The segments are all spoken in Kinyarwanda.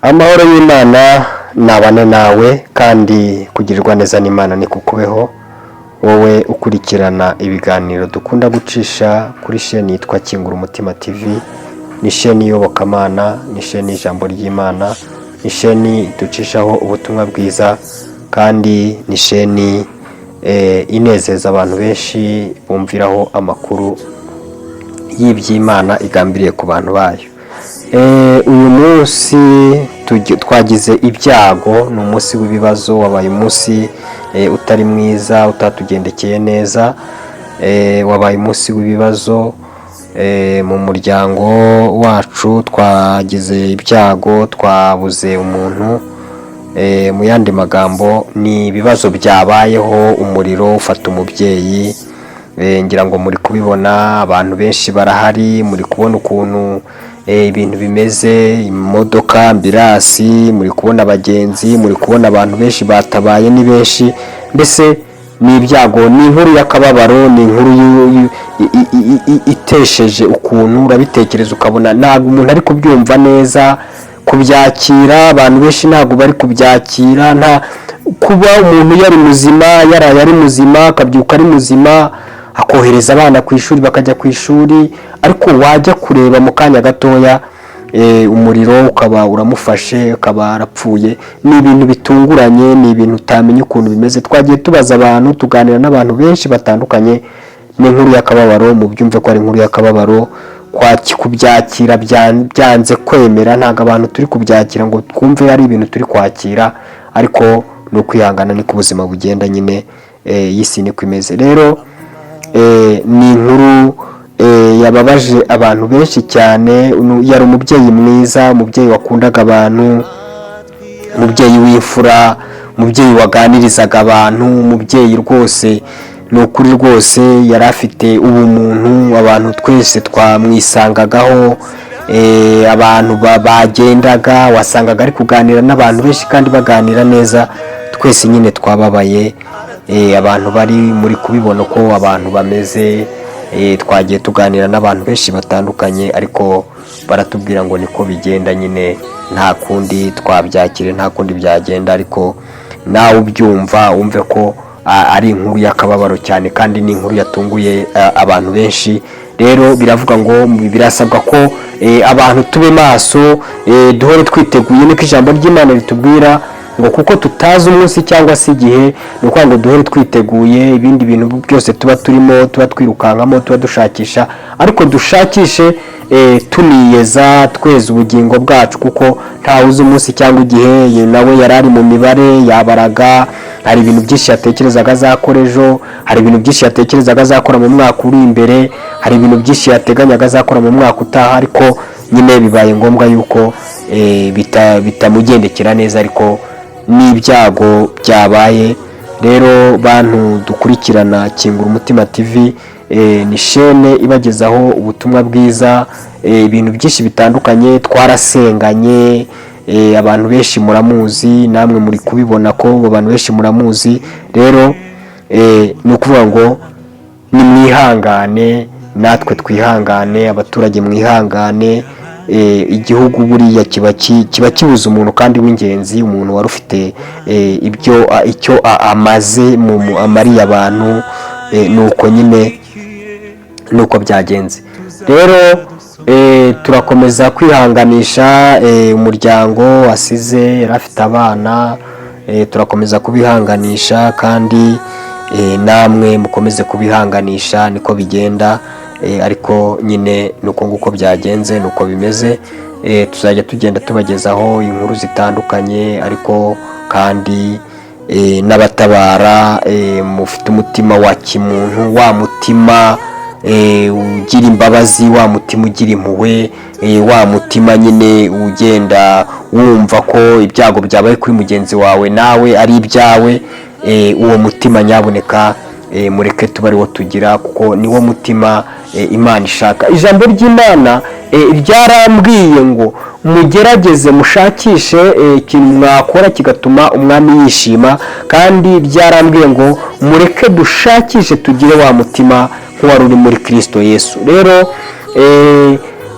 Amahoro y'Imana nabane nawe, kandi kugirirwa neza n'Imana ni kukubeho, wowe ukurikirana ibiganiro dukunda gucisha kuri sheni yitwa Kingura Umutima TV. Ni sheni iyobokamana, ni sheni y'ijambo ry'Imana, ni sheni ducishaho ubutumwa bwiza, kandi ni sheni inezeza abantu benshi bumviraho amakuru y'iby'Imana igambiriye ku bantu bayo. Uyu munsi twagize ibyago, ni umunsi w'ibibazo, wabaye umunsi utari mwiza, utatugendekeye neza, wabaye umunsi w'ibibazo mu muryango wacu. Twagize ibyago, twabuze umuntu. Mu yandi magambo, ni ibibazo byabayeho, umuriro ufata umubyeyi. Ngira ngo muri kubibona, abantu benshi barahari, muri kubona ukuntu ibintu bimeze, imodoka, ambulance, muri kubona abagenzi, muri kubona abantu benshi batabaye, ni benshi. Mbese ni ibyago, ni inkuru y'akababaro, ni inkuru itesheje ukuntu urabitekereza ukabona ntabwo umuntu ari kubyumva neza, kubyakira abantu benshi ntabwo bari kubyakira. Nta kuba umuntu yari muzima, yaraye ari muzima, akabyuka ari muzima, akohereza abana ku ishuri bakajya ku ishuri, ariko wajya kureba mu kanya gatoya umuriro ukaba uramufashe, ukaba arapfuye. Ni ibintu bitunguranye, ni ibintu utamenya ukuntu bimeze. Twagiye tubaza abantu, tuganira n'abantu benshi batandukanye. Ni inkuru y'akababaro, mu byumve ko ari inkuru y'akababaro. Kubyakira byanze kwemera, ntabwo abantu turi kubyakira ngo twumve ari ibintu turi kwakira, ariko ni ukwihangana, niko ubuzima bugenda nyine, y'isi niko imeze. Rero ni inkuru yababaje abantu benshi cyane. Yari umubyeyi mwiza, umubyeyi wakundaga abantu, umubyeyi w'imfura, umubyeyi waganirizaga abantu, umubyeyi rwose, ni ukuri rwose yari afite ubumuntu, abantu twese twamwisangagaho. Abantu bagendaga wasangaga ari kuganira n'abantu benshi kandi baganira neza. Twese nyine twababaye, abantu bari muri kubibona uko abantu bameze. Twagiye tuganira n'abantu benshi batandukanye, ariko baratubwira ngo niko bigenda nyine, nta kundi twabyakire, nta kundi byagenda. Ariko nawe ubyumva wumve ko ari inkuru y'akababaro cyane, kandi ni inkuru yatunguye abantu benshi. Rero biravuga ngo birasabwa ko abantu tube maso, duhore twiteguye, niko ijambo ry'Imana ritubwira ngo kuko tutazi umunsi cyangwa se igihe. Ni ukuvuga ngo duhore twiteguye. Ibindi bintu byose tuba turimo, tuba twirukankamo, tuba dushakisha, ariko dushakishe tuniyeza, tweza ubugingo bwacu, kuko ntawe uzi umunsi cyangwa igihe. Ye nawe yari ari mu mibare, yabaraga, hari ibintu byinshi yatekerezaga azakora ejo, hari ibintu byinshi yatekerezaga azakora mu mwaka uri imbere, hari ibintu byinshi yateganyaga azakora mu mwaka utaha, ariko nyine bibaye ngombwa yuko bitamugendekera neza, ariko n'ibyago byabaye. Rero bantu dukurikirana Kingura Umutima TV, ni shene ibagezaho ubutumwa bwiza, ibintu byinshi bitandukanye. Twarasenganye, abantu benshi muramuzi, namwe muri kubibona ko abantu benshi muramuzi. Rero ni ukuvuga ngo nimwihangane, natwe twihangane, abaturage mwihangane. Igihugu buriya kiba kibuze umuntu kandi w'ingenzi, umuntu wari ufite ibyo icyo amaze amariye abantu. Nuko nyine nuko byagenze. Rero turakomeza kwihanganisha umuryango wasize, yari afite abana, turakomeza kubihanganisha, kandi namwe mukomeze kubihanganisha, niko bigenda. Ariko nyine nuko nguko byagenze, nuko bimeze. Tuzajya tugenda tubagezaho inkuru zitandukanye, ariko kandi n'abatabara, mufite umutima wa kimuntu, wa mutima ugira imbabazi, wa mutima ugira impuhwe, wa mutima nyine ugenda wumva ko ibyago byabaye kuri mugenzi wawe nawe ari ibyawe, uwo mutima nyaboneka mureke tube ariwo tugira, kuko niwo mutima Imana ishaka. Ijambo ry'Imana ryarambwiye ngo mugerageze mushakishe ikintu mwakora kigatuma umwami yishima, kandi ryarambwiye ngo mureke dushakishe tugire wa mutima nk'uwari uri muri Kirisito Yesu. Rero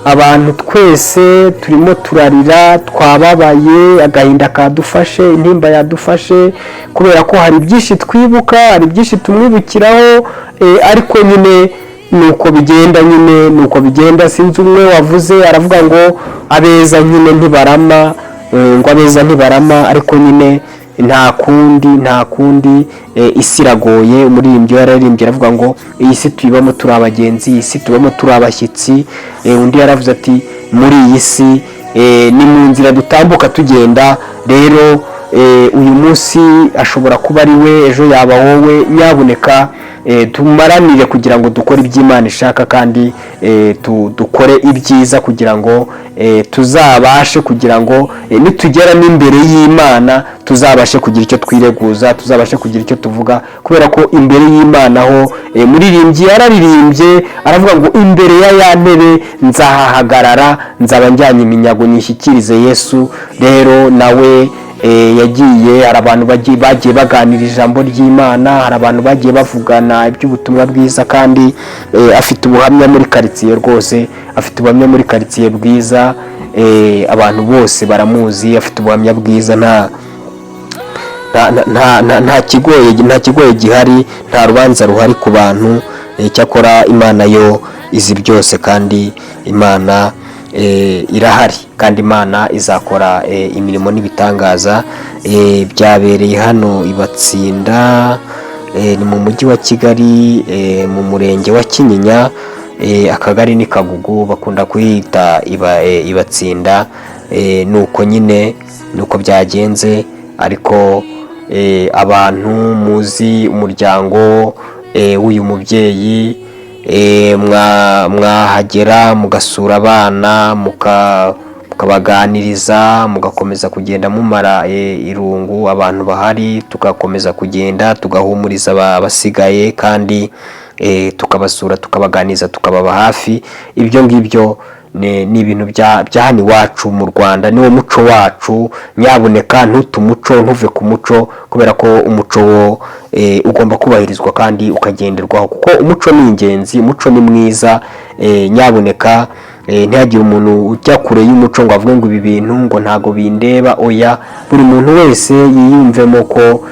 Abantu twese turimo turarira, twababaye, agahinda kadufashe, intimba yadufashe, kubera ko hari byinshi twibuka, hari byinshi tumwibukiraho, ariko nyine nuko bigenda nyine, nuko bigenda. Sinzi umwe wavuze aravuga ngo abeza nyine ntibarama, ngo abeza ntibarama, ariko nyine nta kundi, nta kundi, isi iragoye. Umuririmbyi yararirimbye aravuga ngo iyi si tuyibamo turi abagenzi, iyi si tubamo turi abashyitsi. Undi yaravuze ati muri iyi si ni mu nzira dutambuka tugenda. Rero uyu munsi ashobora kuba ari we, ejo yaba wowe. Nyabuneka tumaranire kugira ngo dukore iby'Imana ishaka, kandi dukore ibyiza kugira ngo tuzabashe kugira ngo nitugera n'imbere y'Imana tuzabashe kugira icyo twireguza, tuzabashe kugira icyo tuvuga, kubera ko imbere y'Imana ho muririmbyi yararirimbye aravuga ngo imbere ya ya ntebe nzahahagarara, nzaba njyanye iminyago nyishyikirize Yesu. Rero nawe yagiye, hari abantu bagiye baganira ijambo ry'Imana, hari abantu bagiye bavugana iby'ubutumwa bwiza, kandi afite ubuhamya muri karitsiye rwose, afite ubuhamya muri karitsiye bwiza, abantu bose baramuzi, afite ubuhamya bwiza. Nta kigoye gihari, nta rubanza ruhari ku bantu. Cyakora Imana yo izi byose, kandi Imana irahari, kandi Imana izakora imirimo n'ibitangaza. Byabereye hano Ibatsinda, ni mu mujyi wa Kigali, mu murenge wa Kinyinya, akagari ni Kagugu, bakunda kuyita Ibatsinda. Nuko nyine nuko byagenze, ariko abantu muzi umuryango w'uyu mubyeyi, mwahagera mugasura abana, mukabaganiriza, mugakomeza kugenda mumara irungu abantu bahari, tugakomeza kugenda tugahumuriza abasigaye, kandi tukabasura, tukabaganiriza, tukababa hafi. Ibyo ngibyo ni ibintu bya hano iwacu mu Rwanda, niwo muco wacu. Nyabuneka ntute umuco, ntuve ku muco, kubera ko umuco wo ugomba kubahirizwa kandi ukagenderwaho, kuko umuco ni ingenzi, umuco ni mwiza. Nyabuneka ntihagire umuntu ujya kure y'umuco ngo avuge ngo ibi bintu ngo ntago bindeba. Oya, buri muntu wese yiyumvemo ko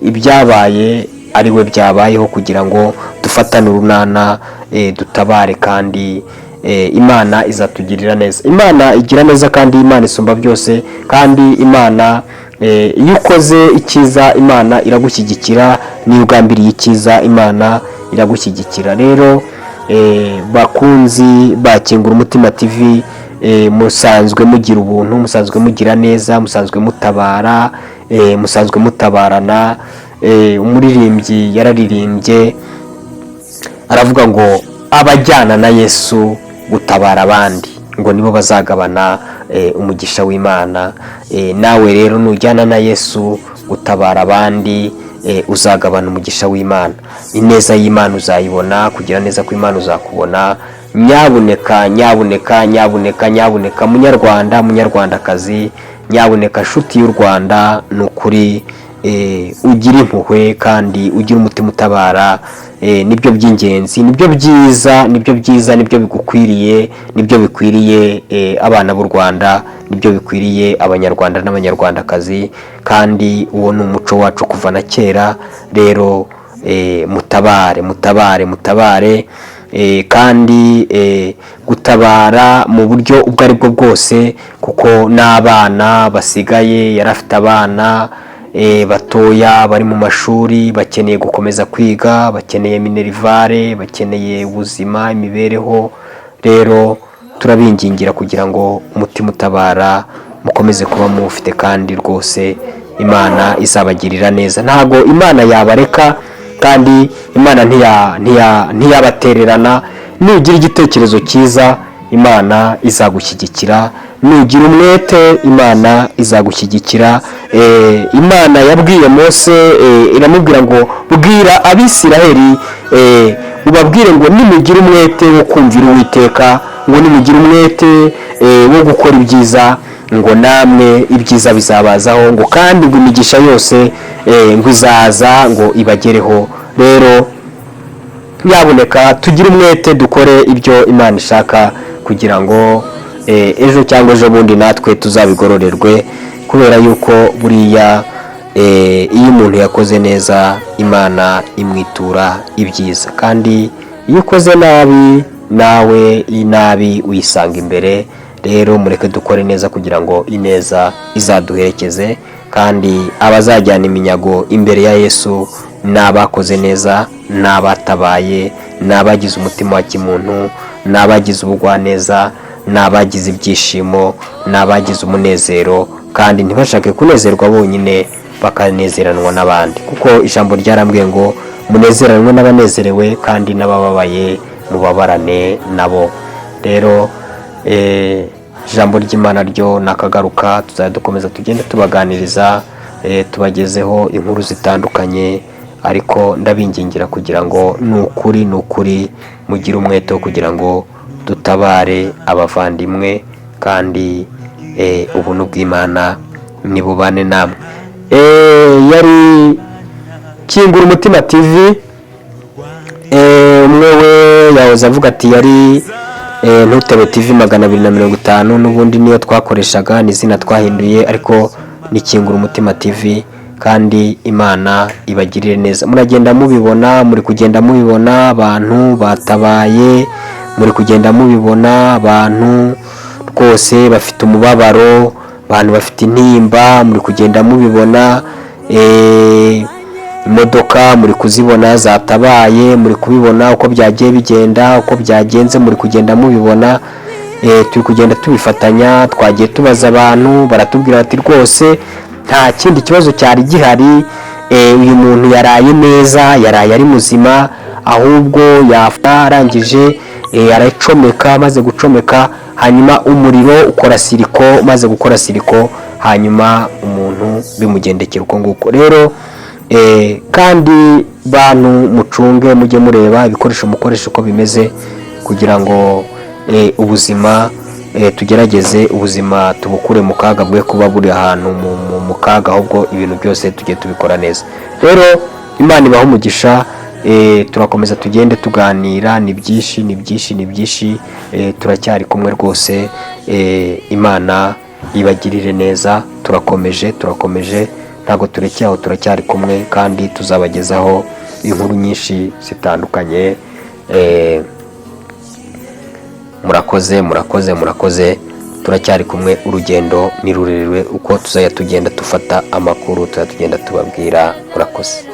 ibyabaye ari we byabayeho, kugira ngo dufatane urunana, dutabare, kandi Imana izatugirira neza. Imana igira neza, kandi Imana isumba byose, kandi Imana iyo ukoze icyiza Imana iragushyigikira, niyo ugambiriye icyiza Imana iragushyigikira. Rero bakunzi bakingura Umutima TV, musanzwe mugira ubuntu, musanzwe mugira neza, musanzwe mutabara, musanzwe mutabarana. Umuririmbyi yararirimbye aravuga ngo abajyana na Yesu gutabara abandi ngo nibo bazagabana umugisha w'Imana. Nawe rero nujyana na Yesu gutabara abandi, uzagabana umugisha w'Imana, ineza y'Imana uzayibona, kugira neza kw'Imana uzakubona. Nyabuneka, nyabuneka, nyabuneka, nyabuneka, munyarwanda, munyarwandakazi, nyabuneka nshuti y'u Rwanda, ni ukuri ugira impuhwe kandi ugira umutima utabara, nibyo by'ingenzi, nibyo byiza, nibyo byiza, nibyo bigukwiriye, nibyo bikwiriye abana b'u Rwanda, nibyo bikwiriye Abanyarwanda n'Abanyarwandakazi, kandi uwo ni umuco wacu kuva na kera. Rero mutabare, mutabare, mutabare, kandi gutabara mu buryo ubwo ari bwo bwose, kuko n'abana basigaye, yari afite abana batoya bari mu mashuri, bakeneye gukomeza kwiga, bakeneye minerval, bakeneye ubuzima, imibereho. Rero turabingingira kugira ngo umutima utabara mukomeze kuba muwufite, kandi rwose Imana izabagirira neza. Ntabwo Imana yabareka, kandi Imana ntiyabatererana. Nugira igitekerezo cyiza Imana izagushyigikira, nugira umwete Imana izagushyigikira. Imana yabwiye Mose, iramubwira ngo bwira Abisiraheli, ubabwire ngo nimugire umwete wo kumvira Uwiteka, ngo nimugire umwete wo gukora ibyiza, ngo namwe ibyiza bizabazaho, ngo kandi ngo imigisha yose ngo izaza ngo ibagereho. Rero nyabuneka tugire umwete, dukore ibyo Imana ishaka, kugira ngo kugira ngo ejo cyangwa ejo bundi natwe tuzabigororerwe, kubera yuko buriya iyo umuntu yakoze neza, Imana imwitura ibyiza, kandi iyo ukoze nabi, nawe inabi uyisanga imbere. Rero mureke dukore neza kugira ngo ineza izaduherekeze, kandi abazajyana iminyago imbere ya Yesu ni abakoze neza, ni abatabaye, ni abagize umutima wa kimuntu, ni abagize ubugwaneza, ni abagize ibyishimo, ni abagize umunezero, kandi ntibashake kunezerwa bonyine, bakanezeranwa n'abandi, kuko ijambo ryarambwiye ngo munezeranwe n'abanezerewe, kandi n'abababaye mubabarane nabo. Rero ijambo ry'Imana ryo nakagaruka, tuzajya dukomeza tugende tubaganiriza, tubagezeho inkuru zitandukanye. Ariko ndabingingira kugira ngo ni ukuri, ni ukuri, mugire umwete wo kugira ngo dutabare abavandimwe, kandi ubuntu bw'Imana nibubane namwe. Yari Kingura Umutima TV. Umwe we yahoze avuga ati yari Ntutebe TV 250, n'ubundi niyo twakoreshaga, ni izina twahinduye, ariko ni Kingura Umutima TV. Kandi Imana ibagirire neza. Muragenda mubibona, muri kugenda mubibona, abantu batabaye, muri kugenda mubibona, abantu rwose bafite umubabaro, abantu bafite intimba, muri kugenda mubibona. Imodoka muri kuzibona zatabaye, muri kubibona uko byagiye bigenda, uko byagenze muri kugenda mubibona. Turi kugenda tubifatanya. Twagiye tubaza abantu, baratubwira bati rwose nta kindi kibazo cyari gihari, uyu muntu yaraye neza, yaraye ari muzima, ahubwo arangije aracomeka, amaze gucomeka, hanyuma umuriro ukora circuit, umaze gukora circuit, hanyuma umuntu bimugendekera uko nguko. Rero kandi bantu mucunge, mujye mureba ibikoresho mukoresha uko bimeze, kugira ngo ubuzima tugerageze ubuzima tubukure mu kaga, bwe kuba buri ahantu mu kaga, ahubwo ibintu byose tujye tubikora neza. Rero Imana ibahe umugisha. Turakomeza tugende tuganira, ni byinshi, ni byinshi, ni byinshi. Turacyari kumwe rwose. Imana ibagirire neza. Turakomeje, turakomeje, ntabwo turekeye aho, turacyari kumwe kandi tuzabagezaho inkuru nyinshi zitandukanye. Murakoze, murakoze, murakoze. Turacyari kumwe, urugendo ni rurerure, uko tuzajya tugenda dufata amakuru tuzajya tugenda tubabwira. Murakoze.